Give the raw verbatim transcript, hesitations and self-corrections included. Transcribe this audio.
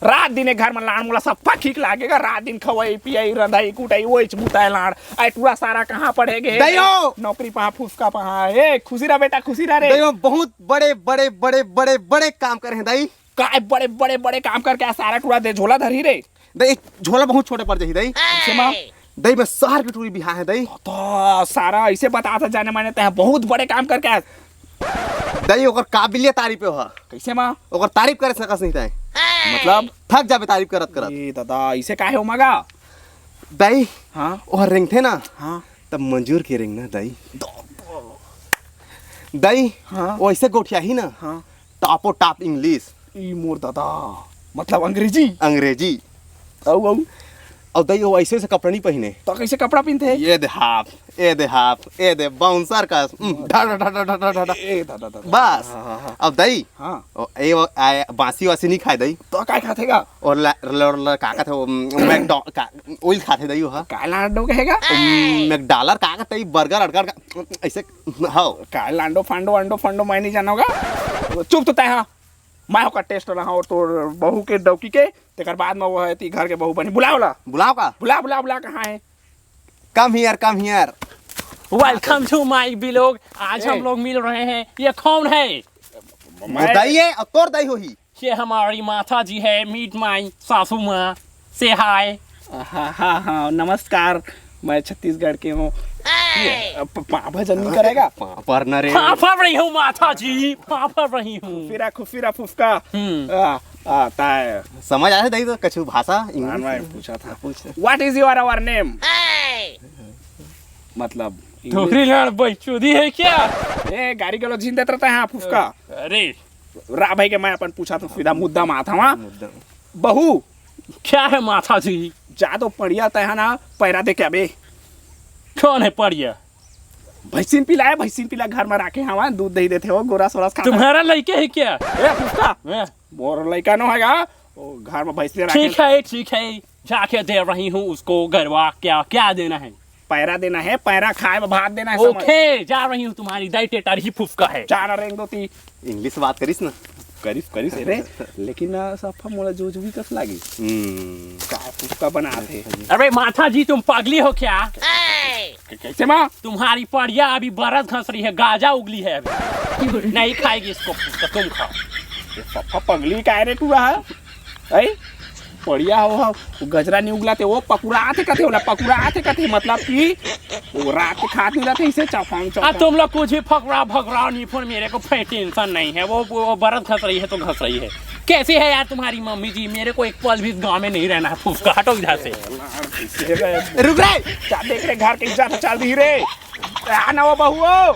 रात दिन ए घर म लाड़ मोला सफा ठीक लागेगा। रात दिन खवई, पियई, रंधई, कुटई, ओइच बुताए लाड़। अरे टूरा सारा कहाँ पढ़े गे? दई हो! नौकरी पहा, फुसका पहा। ए, खुशी रह बेटा, खुशी रह रे। दई हो, बहुत बड़े, बड़े, बड़े, बड़े, बड़े काम करे हैं दई। काय बड़े, बड़े, बड़े काम करके आ सारा टूरा दे झोला धरी रे? दई, झोला बहुत छोटे पड़ जाही दई। कइसे माँ? दई, मैं शहर के टूरी बिहा है दई। तो सारा ऐसे बता था जाने माने तैं बहुत बड़े काम करके आ। दई, ओकर काबिलियत तारीफ हो। कइसे माँ? ओकर तारीफ करे सकस नहीं तैं। मतलब? थक जाबे तारीफ करत करत। ए दादा, इसे काहे हो मगा? दई, हाँ? ओहर रेंगथे ना, हाँ। तब मंजूर के रेंगना दई। दई, हाँ। वो ऐसे गोठियाही ना, हाँ। टॉपो टॉप इंग्लिश। ई मोर दादा, मतलब अंग्रेजी? अंग्रेजी। अउ, अउ? अउ दई, वो ऐसे, ऐसे कपड़ा नहीं पहिने। तो कैसे कपड़ा पहनते हैं? ये दे हाफ, ये दे हाफ, ये दे बाउंसर का, हम्म, ढा, ढा, ढा। ए, दादा, दादा। बस। हाँ, हाँ, हाँ। अब दई, हाँ। ओ, ए, वो, आ, बासी वासी नहीं खाए दई। तो काय खाथे गा? और ला-, ला-, ला-, का कहथे वो, मैकडॉ-, का, oil खाथे दई वो, हाँ। काय लांडो कहेगा? मैकडॉलर का कहथे, burger, अर्गर का, ऐसे, हाँ। काय लांडो, फांडो, अंडो, फंडो, मैं नहीं जानोगा। चुप तो तैं, हाँ। मैं होकर टेस्ट रहा हूँ तोर बहू के डौकी के, तेकर बाद में वो है ती घर के बहू बनी। बुलाओ ला। बुलाओ का? बुला, बुला, बुला, कहाँ है? Come here, come here। Welcome to my vlog। आज हम ए। लोग मिल रहे हैं। ये कौन है? मैं दई है और तोर दई होही। ये हमारी माता जी है, meet my सासू माँ। Say hi। हाँ, हाँ, हाँ, नमस्कार, मैं छत्तीसगढ़ के हूँ। ये, प-, पापा जन नहीं करेगा? पापा न रे। पापा रही हूँ माता जी, पापा रही हूँ। फिरा खु-, फिरा फुफका। हम्म। आ, आता है। समझ आथे दई तो कछु भाषा, English? मैं पूछा था। पूछ। What is your, our name? मतलब, English। धोखरी लाड़ बकचोदी है क्या? ए, गारी गलौज झिन देत रहता है, हाँ, फुफका। अरे। रा भाई के मैं अपन पूछा तो सीधा मुद्दा में आता हूँ, हाँ। मुद्दा। बहू। क्या है माता जी? जा तो पड़िया तैं हा ना, पैरा दे के आबे। कौन है पड़िया? भैंसिन पिलाए, भैंसिन पिला घर में राखे हवा, दूध दही देथे हो, गोरस वोरस खाथे। तुम्हारा लइका है क्या? ए, फुफका। हैं? मोर लइका नो हैगा, वो घर में भैंसिन राखे। ठीक है, ठीक है, जाके दे रही हूँ उसको गरवा, क्या, क्या देना है? पैरा देना है, पैरा खाए में भात देना है, समझ। OK, जा रही हूँ, तुम्हारी दाई टेटारी फुफका है। जा ना रेंग दो ती। English बात करिस ना। करिस, करिस रे, लेकिन ना सफा मोला जोजवी कस लागिस। हम्म। का फुफका बनात हे। अरे माता जी, तुम पगली हो क्या? क-, कैसे माँ? तुम्हारी पड़िया अभी बरस घस रही है, गाजा उगली है अभी। नहीं खाएगी इसको फुफका, तुम खाओ। ये सफा पगली का रे टूरा है? ऐ? पड़िया हो, हो, वो गजरा नहीं उगला थे, वो पकुड़ा आथे कथे, ओला पकुड़ा आथे कथे, मतलब कि वो रात के खात नहीं रहते, इसे चौफान, आ, चौफान। तुम लोग कुछ भी फकरा भगराओ नहीं फोन, मेरे को फे-, टेंशन नहीं है, वो, वो बरस घस रही है तो घस रही है। कैसी है यार तुम्हारी मम्मी जी? मेरे को एक पल भी इस गांव में नहीं रहना है, फुफका, हटो इधर से। रुक रे, क्या देख रे, घर की इज्जत चल रही रे, आना वो बहू हो।